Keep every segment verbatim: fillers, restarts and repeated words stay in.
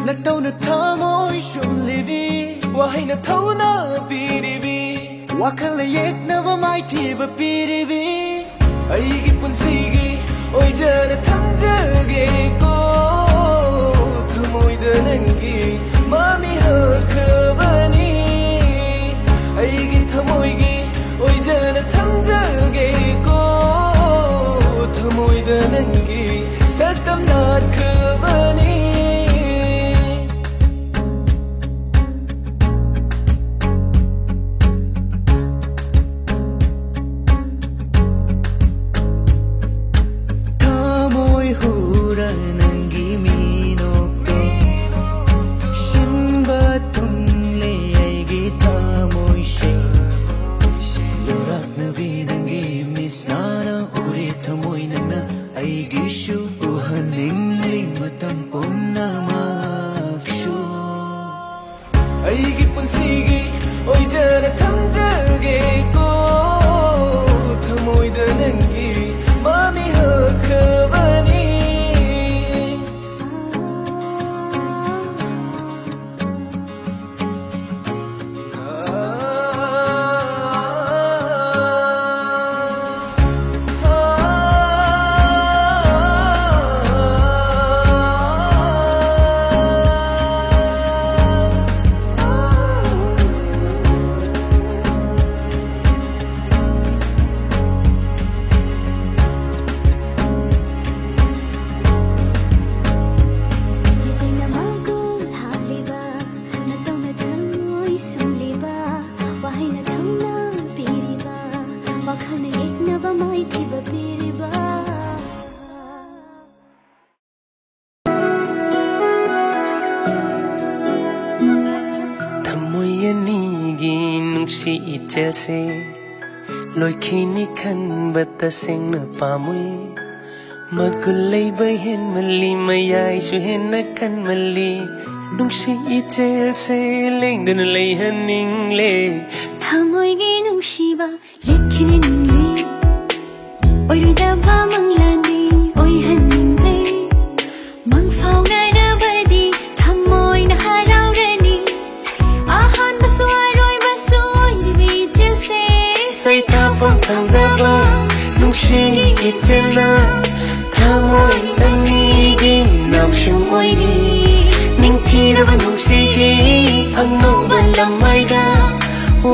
ꯅꯇꯧꯅ ꯊꯃꯣꯏ ꯁꯨꯝꯂꯤꯕꯤ, ꯋꯥꯍꯩꯅ ꯊꯧꯅ ꯄꯤꯔꯤꯕꯤ, ꯋꯥꯈꯜꯅ ꯌꯦꯛꯅꯕ ꯃꯥꯏꯊꯤꯕ ꯄꯤꯔꯤꯕꯤ꯫ ꯑꯩꯒꯤ ꯄꯨꯟꯁꯤꯒꯤ ꯑꯣꯏꯖꯅ ꯊꯝꯖꯒꯦꯀꯣ, ꯊꯃꯣꯏꯗ ꯅꯪꯒꯤ ꯃꯃꯤ ꯍꯛꯈ꯭ꯔꯕꯅꯤ꯫ ꯑꯩꯒꯤ ꯊꯃꯣꯏꯒꯤ ꯑꯣꯏꯖꯅ ꯊꯝꯖꯒꯦꯀꯣ, ꯊꯃꯣꯏꯗ ꯅꯪꯒꯤ ꯁꯛꯇꯝ ꯂꯥꯠꯈ꯭ꯔꯕꯅꯤ꯫ ꯊꯃꯣꯏ ꯍꯨꯔ ꯅꯪꯒꯤ ꯃꯤꯅꯣꯛꯇꯣ ꯁꯤꯟꯕ ꯊꯨꯡꯂꯦ ꯑꯩꯒꯤ ꯊꯃꯣꯏꯁꯦ꯫ ꯂꯣꯔꯛꯅꯕꯤ ꯅꯪꯒꯤ ꯃꯤꯠꯁꯅꯥꯅ ꯎꯔꯦ ꯊꯃꯣꯏ ꯅꯪꯅ ꯑꯩꯒꯤꯁꯨ ꯎꯍꯟꯅꯤꯡꯂꯤ ꯃꯇꯝ ꯄꯨꯝꯅꯃꯛꯁꯨ꯫ ꯑꯩꯒꯤ ꯄꯨꯟꯁꯤꯒꯤ ꯑꯣꯏꯖꯅ ꯊꯝꯖꯒꯦꯀꯣ, ꯊꯃꯣꯏꯗ ꯅꯪꯒꯤ ꯃꯃꯤ ꯍꯛꯈ꯭ꯔꯕꯅꯤ꯫ ꯅꯇꯧꯅ ꯊꯃꯣꯏ ꯁꯨꯝꯂꯤꯕ, ꯋꯥꯍꯩꯅ ꯊꯧꯅ ꯄꯤꯔꯤꯕ, ꯋꯥꯈꯜꯅ ꯌꯦꯛꯅꯕ ꯃꯥꯏꯊꯤꯕ ꯄꯤꯔꯤꯕ꯫ ꯊꯃꯣꯏ ꯑꯅꯤꯒꯤ ꯅꯨꯡꯁꯤ ꯏꯆꯦꯜꯁꯦ ꯂꯣꯏꯈꯤꯅꯤ ꯈꯟꯕ ꯇꯁꯦꯡꯅ ꯄꯥꯝꯃꯨꯏ꯫ ꯃꯒꯨꯟ ꯂꯩꯕ ꯍꯦꯟꯃꯜꯂꯤ, ꯃꯌꯥꯏꯁꯨ ꯍꯦꯟꯅ ꯀꯟꯃꯜꯂꯤ꯫ ꯅꯨꯡꯁꯤ ꯏꯆꯦꯜꯁꯦ ꯂꯦꯡꯗꯅ ꯂꯩꯍꯟꯅꯤꯡꯂꯦ꯫ ꯊꯃꯣꯏꯒꯤ ꯅꯨꯡꯁꯤꯕ ꯌꯦꯛꯈꯤꯅꯤꯡꯂꯤ꯫ ꯑꯣꯏꯔꯣꯏꯗꯕ ꯃꯪꯂꯥꯟꯗꯤ ꯑꯣꯏꯍꯟꯅꯤꯡꯂꯦ꯫ ꯃꯪꯐꯥꯎꯅꯔꯕꯗꯤ ꯊꯃꯣꯏ ꯅꯨꯡꯁꯤꯒꯤ ꯏꯆꯦꯜꯅ ꯊꯃꯣꯏ ꯑꯅꯤꯒꯤ ꯅꯥꯎꯁꯨꯝ ꯑꯣꯏꯔꯤ꯫ ꯅꯤꯡꯊꯤꯔꯕ ꯅꯨꯡꯁꯤꯒꯤ ꯑꯉꯧꯕ ꯂꯃꯥꯏꯗ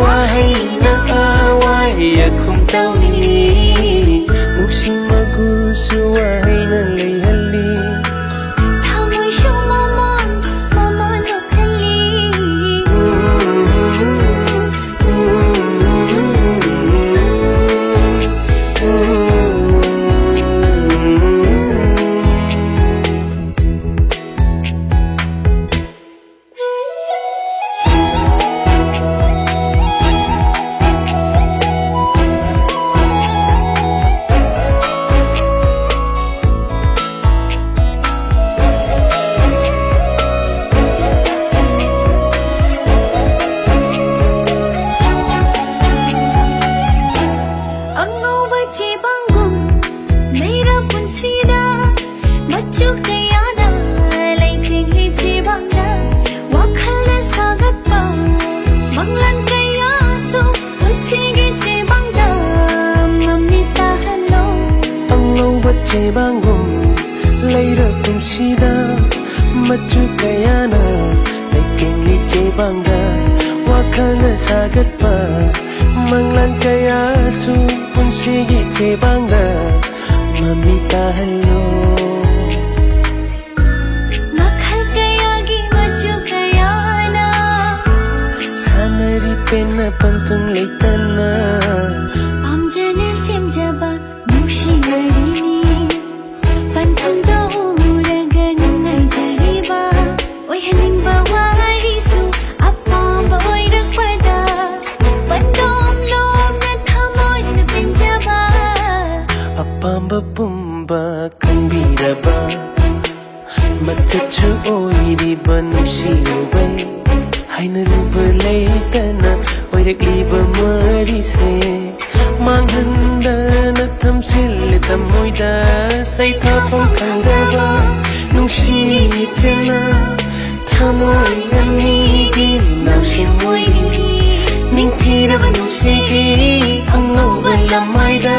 ꯋꯥꯍꯩꯅ ꯑꯋꯥ ꯌꯥꯈꯨꯝ ꯇꯧꯏ꯫ ꯅꯨꯡꯁꯤ ꯃꯒꯨꯁꯨ ꯋꯥꯍꯩꯅ ꯂꯩꯍꯜꯂꯤ꯫ ꯊꯃꯣꯏꯁꯨ ꯃꯃꯥꯟ ꯃꯃꯥꯟ ꯅꯣꯛꯍꯜꯂꯤ꯫ ꯑꯉꯧꯕ ꯆꯦꯕꯥꯡꯒꯨꯝ ꯂꯩꯔ ꯄꯨꯟꯁꯤꯗ ꯃꯆꯨ ꯀꯌꯥꯅ ꯂꯩꯇꯦꯡꯂꯤ ꯆꯦꯕꯥꯡꯗ ꯋꯥꯈꯜꯅ ꯁꯥꯒꯠꯄ ꯃꯪꯂꯥꯟ ꯀꯌꯥꯁꯨ ꯄꯨꯟꯁꯤꯒꯤ ꯆꯦꯕꯥꯡꯗ ꯃꯃꯤ ꯇꯥꯍꯜꯂꯣ꯫ ꯑꯉꯧꯕ ꯆꯦꯕꯥꯡꯒꯨꯝ ꯂꯩꯔ ꯄꯨꯟꯁꯤꯗ ꯃꯆꯨ ꯀꯌꯥꯅ ꯂꯩꯇꯦꯡꯂꯤ ꯆꯦꯕꯥꯡꯗ ꯋꯥꯈꯜꯅ ꯁꯥꯒꯠꯄ ꯃꯪꯂꯥꯟ ꯀꯌꯥꯁꯨ ꯄꯨꯟꯁꯤꯒꯤ ꯆꯦꯕꯥꯡꯗ ꯃꯃꯤ ꯇꯥꯍꯜꯂꯣ꯫ ꯃꯈꯜ ꯀꯌꯥꯒꯤ ꯃꯆꯨ ꯀꯌꯥꯅ ꯁꯥꯟꯅꯔꯤ ꯄꯦꯟꯅ ꯄꯟꯊꯨꯡ ꯂꯩꯇꯅ ꯄꯥꯝꯖꯅ ꯁꯦꯝꯖꯕ ꯅꯨꯡꯁꯤ ꯋꯥꯔꯤꯅꯤ꯫ ꯄꯟꯊꯨꯡꯗ ꯎꯔꯒ ꯅꯨꯡꯉꯥꯏꯖꯔꯤꯕ ꯑꯣꯏꯍꯟꯅꯤꯡꯕ ꯋꯥꯔꯤꯁꯨ ꯑꯄꯥꯝꯕ ꯑꯣꯏꯔꯛꯄꯗ ꯄꯟꯗꯣꯝ ꯂꯣꯝꯅ ꯊꯃꯣꯏꯅ ꯄꯦꯟꯖꯕ ꯑꯄꯥꯝꯕ ꯄꯨꯝꯕ ꯈꯪꯕꯤꯔꯕ ꯃꯆꯠꯁꯨ ꯑꯣꯏꯔꯤꯕ ꯅꯨꯡꯁꯤꯔꯨꯕꯩ ꯍꯥꯏꯅꯔꯨꯕ ꯂꯩꯇꯅ ꯑꯣꯏꯔꯛꯂꯤꯕ ꯃꯔꯤꯁꯦ ꯃꯥꯡꯍꯟꯗꯅ ꯊꯝꯖꯤꯜꯂꯦ ꯊꯃꯣꯏꯗ ꯁꯩꯊꯥꯐꯝ ꯈꯪꯗꯕ ꯅꯨꯡꯁꯤ ꯏꯆꯦꯜꯅ ꯊꯃꯣꯏ ꯑꯅꯤꯒꯤ ꯅꯥꯎꯁꯨꯝ ꯑꯣꯏꯔꯤ꯫ ꯅꯤꯡꯊꯤꯔꯕ ꯅꯨꯡꯁꯤꯒꯤ ꯑꯉꯧꯕ ꯂꯃꯥꯏꯗ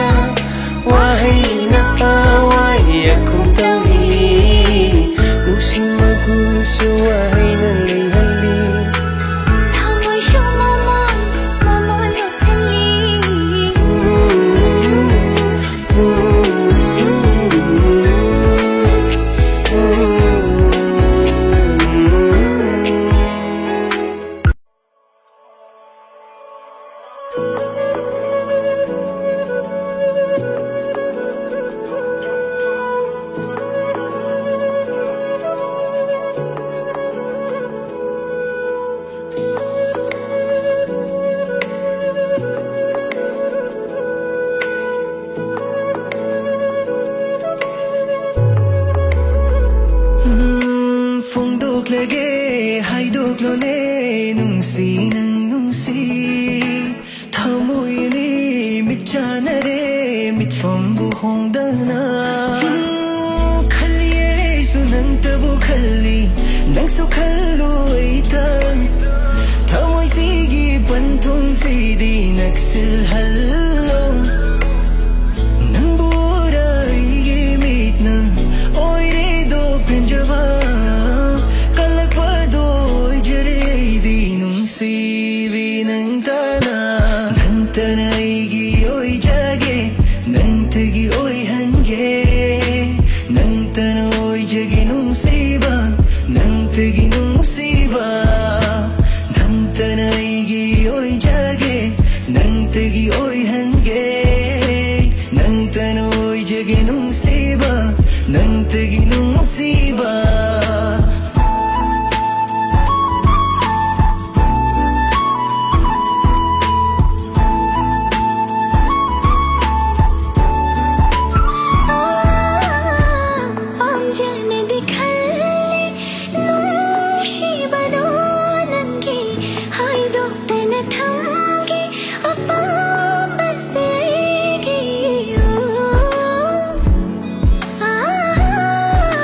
ꯍꯥꯏꯗꯣꯛꯂꯣꯅꯦ ꯅꯨꯡꯁꯤ ꯅꯪ ꯅꯨꯡꯁꯤ ꯊꯃꯣꯏ ꯑꯅꯤ ꯃꯤꯠ ꯆꯥꯟꯅꯔꯦ ꯃꯤꯠꯐꯝꯕꯨ ꯍꯣꯡꯗꯅ ꯎꯝ, ꯈꯜꯂꯤ ꯑꯩꯁꯨ ꯅꯪꯇꯕꯨ ꯈꯜꯂꯤ ꯅꯪꯁꯨ ꯈꯜꯂꯨ ꯑꯩꯇ ꯊꯃꯣꯏꯁꯤꯒꯤ ꯄꯟꯊꯨꯡꯁꯤꯗꯤ ꯅꯛꯁꯤꯜꯍꯜꯂꯣ ꯅꯪꯕꯨ ꯎꯔ ꯑꯩꯒꯤ ꯃꯤꯠꯅ ꯑꯣꯏꯔꯦꯗꯣ ꯄꯦꯟꯖꯕ ꯀꯜꯂꯛꯄꯗꯣ ꯑꯣꯏꯖꯔꯦ ꯑꯩꯗꯤ ꯅꯨꯡꯁꯤꯕꯤ ꯅꯪꯇꯅ ꯅꯪꯇꯅ ꯑꯩꯒꯤ ꯑꯣꯏꯖꯒꯦ ꯅꯪꯇꯒꯤ ꯑꯣꯏꯍꯟꯒꯦ ꯅꯪꯇꯅ ꯑꯣꯏꯖꯒꯦ ꯅꯨꯡꯁꯤꯕ ꯅꯪꯇꯒꯤ ꯅꯨꯡꯁꯤꯕ ꯅꯪꯇꯅ ꯑꯩꯒꯤ ꯑꯣꯏꯖꯒꯦ ꯅꯪꯇꯒꯤ ꯑꯣꯏꯍꯟꯒꯦ ꯅꯪꯇꯅ ꯑꯣꯏꯖꯒꯦ ꯅꯨꯡꯁꯤꯕ ꯅꯪꯇꯒꯤ ꯅꯨꯡꯁꯤꯕ ꯄꯥꯝꯖꯅꯗꯤ ꯈꯜꯂꯤ ꯅꯨꯡꯁꯤꯕꯗꯣ ꯅꯪꯒꯤ ꯍꯥꯏꯗꯣꯛꯇꯅ ꯊꯝꯒꯦ ꯑꯄꯥꯝꯕꯁꯦ ꯑꯩꯒꯤ ꯑꯣ꯫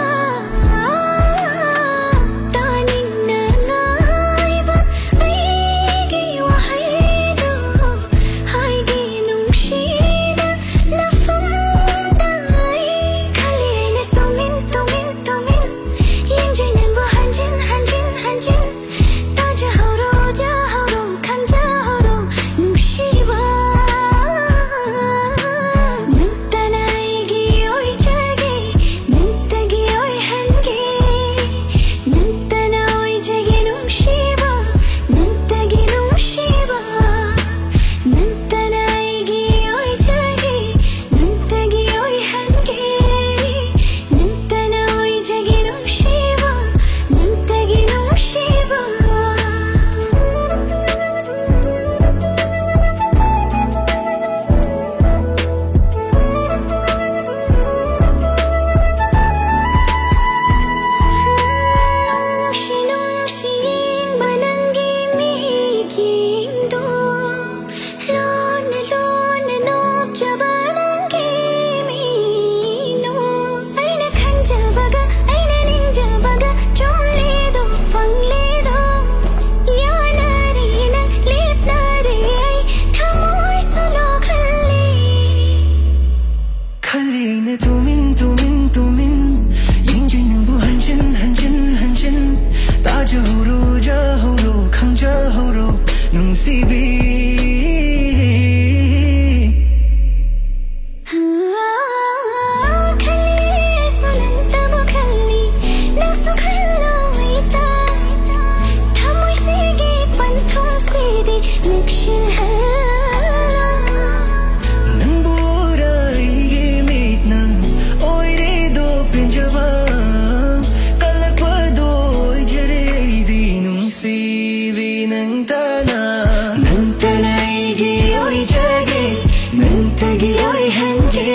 ꯍꯟꯒꯦ꯫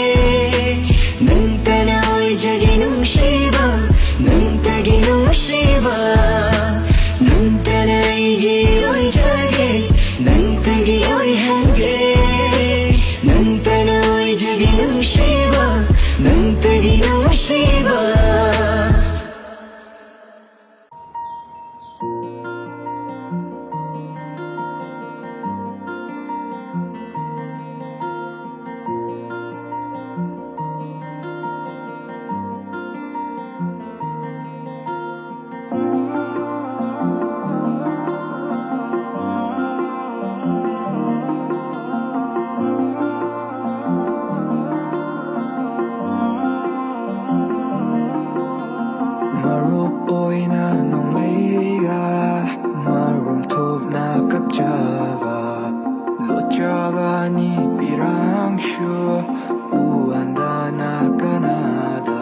ꯅꯪꯇꯅ ꯑꯣꯏꯖꯒꯦ ꯅꯨꯡꯁꯤꯕ, ꯅꯪꯇꯒꯤ ꯅꯨꯡꯁꯤꯕ, ꯅꯪꯇꯅ ꯑꯩꯒꯤ ꯑꯣꯏꯖꯒꯦ, ꯅꯪꯇꯒꯤ ꯑꯣꯏꯍꯟꯒꯦ꯫ ꯅꯪꯇꯅ ꯑꯣꯏꯖꯒꯦ ꯅꯨꯡꯁꯤꯕ, ꯅꯪꯇꯒꯤ ꯅꯨꯡꯁꯤꯕ꯫ ꯃꯔꯨꯞ ꯑꯣꯏꯅ ꯅꯣꯡꯂꯩꯒ ꯃꯔꯨꯝ ꯊꯣꯛꯅ ꯀꯞꯆꯕ, ꯂꯣꯠꯆꯕ ꯑꯅꯤ ꯄꯤꯔꯥꯡꯁꯨ ꯎ ꯍꯟꯗꯅ ꯀꯅꯥꯗ꯫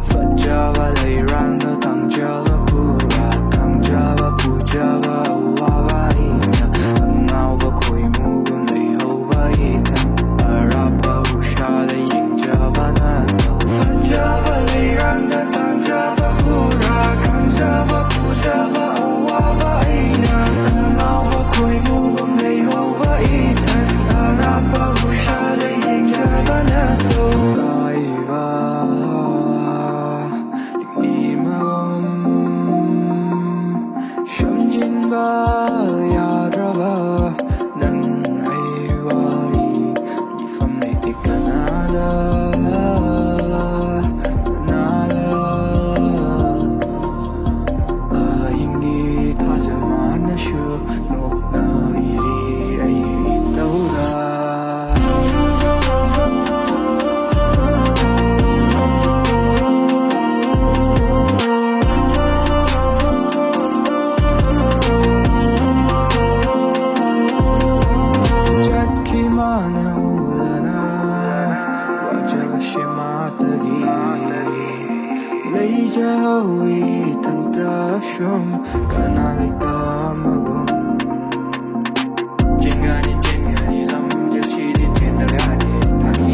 ꯐꯖꯕ ꯂꯩꯔꯥꯡꯗ ꯇꯥꯡꯖꯕ ꯄꯨꯔꯥ ꯈꯪꯖꯕ ꯄꯨꯖꯕ ꯑꯋꯥꯕ ꯑꯩꯅ ꯑꯉꯥꯎꯕ ꯈꯣꯏꯃꯨꯒꯨꯝ ꯂꯩꯍꯧꯕ ꯏꯊꯟ ꯑꯔꯥꯞꯄ ꯎꯁꯥꯗ ꯌꯦꯡꯖꯕ ꯅꯠꯇꯧ꯫ ꯐꯖꯕ ꯂꯩꯔꯥꯡꯗ ꯇꯥꯡꯖꯕ ꯄꯨꯔꯥ ꯈꯪꯖꯕ ꯄꯨꯖꯕ ꯑꯋꯥꯕ ꯑꯩꯅ ꯑꯉꯥꯎꯕ ꯈꯣꯏꯃꯨꯒꯨꯝ ꯂꯩꯍꯧꯕ ꯏꯊꯟ ꯑꯔꯥꯞꯄ ꯎꯁꯥꯗ ꯌꯦꯡꯖꯕ ꯅꯠꯇꯧ꯫ ꯀꯥꯏꯕ ꯏꯃꯝ ꯁꯝꯖꯤꯟꯕ ꯌꯥꯗ꯭ꯔꯕ ꯅꯪ ꯑꯩ ꯋꯥꯔꯤ ꯃꯤꯐꯝ ꯂꯩꯇꯦ ꯀꯅꯥꯗ, ꯀꯅꯥꯗ꯫ ꯑꯍꯤꯡꯒꯤ ꯊꯥꯖ ꯃꯥꯅꯁꯨ ꯅꯣꯛꯅꯕꯤꯔꯤ ꯑꯩꯒꯤ ꯏꯇꯧꯗ꯫ ꯆꯠꯈꯤ ꯃꯥꯅ ꯎꯗꯅ ꯋꯥꯖꯕ ꯁꯤꯃꯥꯇꯒꯤ ꯂꯩꯖꯍꯧꯏ ꯏꯊꯟꯇ ꯁꯨꯝ ꯀꯅꯥ ꯂꯩꯇꯕꯒꯨꯝ꯫ ꯆꯦꯟꯒꯅꯤ, ꯆꯦꯟꯒꯅꯤ, ꯂꯝ ꯉꯁꯤꯗꯤ ꯆꯦꯟꯗꯕ ꯌꯥꯗꯦ꯫ ꯊꯥꯒꯤ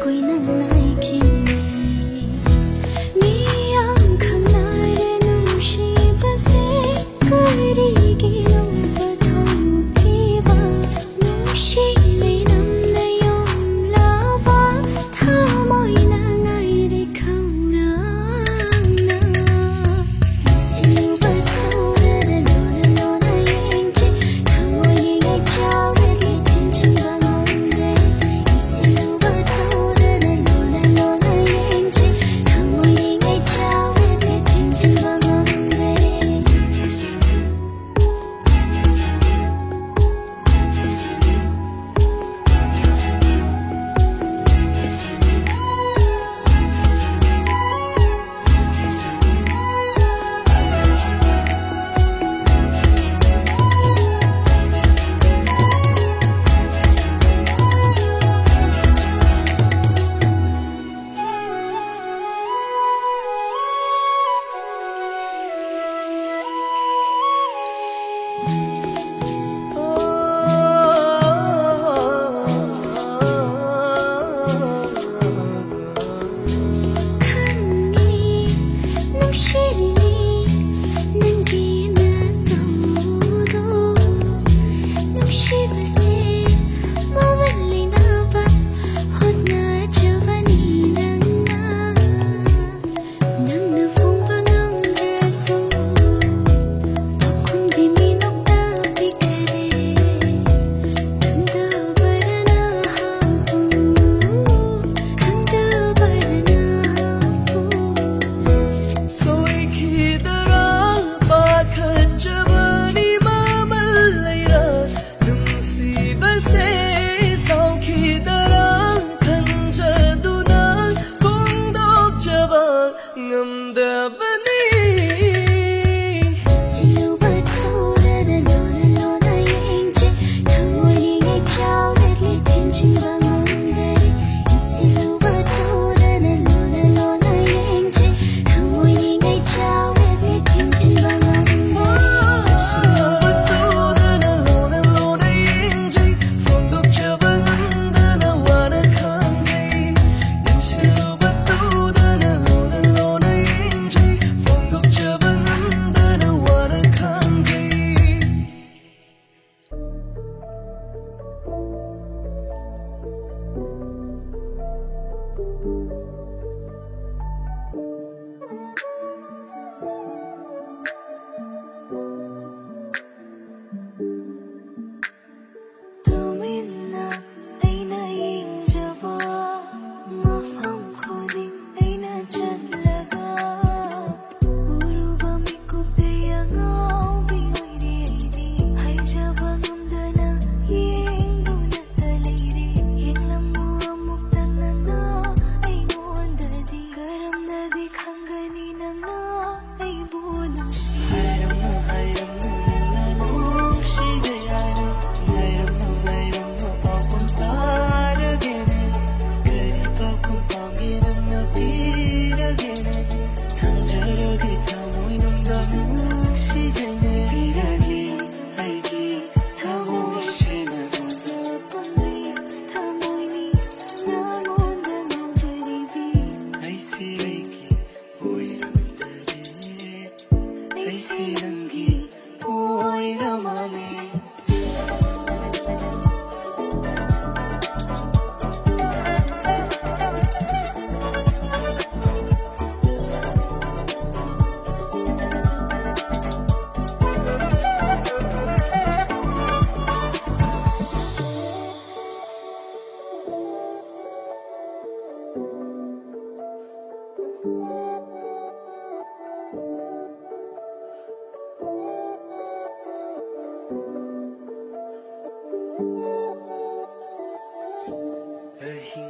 ꯀꯨꯏꯅ ꯉꯥꯏꯈꯤꯅꯤ꯫ ꯃꯤꯌꯥꯝ ꯈꯪꯅꯔꯦ ꯅꯨꯡꯁꯤꯕꯁꯦ, ꯀꯔꯤꯒꯤꯅꯣ ꯄꯥꯊꯣꯛꯇ꯭ꯔꯤꯕ? ꯅꯨꯡꯁꯤ ꯂꯩꯅꯝꯅ ꯌꯣꯝꯂꯕ ꯊꯃꯣꯏꯅ ꯉꯥꯏꯔꯤ ꯈꯧꯔꯥꯡꯅ꯫ ꯏꯁꯤꯜꯂꯨꯕ ꯇꯧꯗꯅ ꯂꯣꯟꯅ ꯂꯣꯟꯅ ꯌꯦꯡꯖꯩ꯫ ꯊꯃꯣꯏ ꯌꯦꯡꯉꯦ ꯆꯥꯎꯔꯦ ꯊꯤꯟꯖꯤꯟꯕ ꯉꯝꯗꯦ꯫ ꯏꯁꯤꯜꯂꯨꯕ ꯇꯧꯗꯅ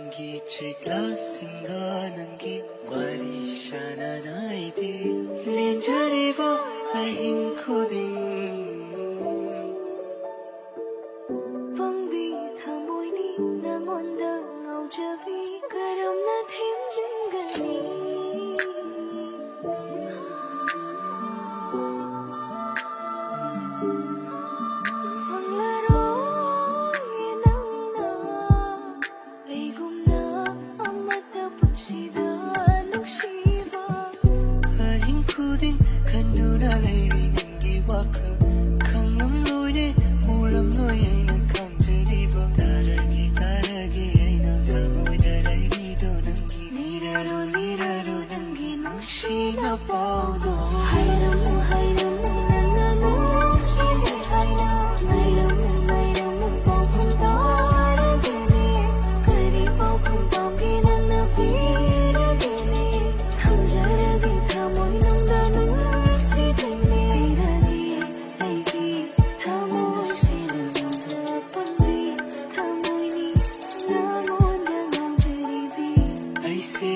ꯅꯪꯒꯤ ꯆꯤꯛꯂꯥꯁꯤꯡꯒ ꯅꯪꯒꯤ ꯋꯥꯔꯤ ꯁꯥꯟꯅꯅ ꯑꯩꯗꯤ ꯂꯦꯟꯖꯔꯤꯕ ꯑꯍꯤꯡ ꯈꯨꯗꯤꯡ ꯄꯪꯕꯤ ꯊꯃꯣꯏꯅꯤ ꯅꯉꯣꯟꯗ ꯉꯥꯎꯖꯕꯤ ꯀꯔꯝꯅ ꯊꯦꯝꯖꯤꯟꯒꯅꯤ? ꯐꯪꯂꯔꯣꯏ ꯅꯪꯅ ꯑꯩꯒꯨꯝꯅ ꯑꯃꯠꯇ ꯄꯨꯟꯁꯤꯗ ꯅꯨꯡꯁꯤꯕ꯫ ꯑꯍꯤꯡ ꯈꯨꯗꯤꯡ ꯈꯟꯗꯨꯅ ꯂꯩꯔꯤ ꯅꯪꯒꯤ ꯋꯥꯈꯜ ꯈꯪꯂꯝꯂꯣꯏꯅꯦ ꯎꯔꯝꯂꯣꯏ ꯑꯩꯅ ꯈꯪꯖꯔꯤꯕ ꯇꯥꯔꯒꯦ ꯇꯥꯔꯒꯦ ꯑꯩꯅ ꯊꯃꯣꯏꯗ ꯂꯩꯔꯤꯗꯣ ꯅꯪꯒꯤ ꯂꯤꯔꯔꯣ ꯂꯤꯔꯔꯣ ꯅꯪꯒꯤ ꯅꯨꯡꯁꯤꯅ ꯄꯥꯎꯗꯣ ꯍꯥꯏꯔꯝꯃꯨ ꯍꯥꯏꯔꯝꯃꯨ ꯅꯪꯅ ꯅꯨꯡꯁꯤꯔꯦ ꯍꯥꯏꯅ ꯉꯥꯏꯔꯝꯃꯨ ꯉꯥꯏꯔꯝꯃꯨ ꯄꯥꯎꯈꯨꯝ ꯇꯥꯔꯒꯦꯅꯦ ꯀꯔꯤ ꯄꯥꯎꯈꯨꯝ ꯄꯥꯎꯒꯦ ꯅꯪꯅ ꯄꯤꯔꯒꯦꯅꯦ ꯊꯝꯖꯔꯒꯦ ꯊꯃꯣꯏꯅꯨꯡꯗ ꯅꯨꯡꯁꯤꯖꯅꯦ ꯄꯤꯔꯒꯦ ꯑꯩꯒꯤ ꯊꯃꯣꯏꯁꯤ ꯅꯪꯉꯣꯟꯗ ꯄꯪꯂꯤ ꯊꯃꯣꯏꯅꯤ ꯅꯉꯣꯟꯗ ꯉꯥꯎꯖꯔꯤꯕꯤ ꯑꯩꯁꯦ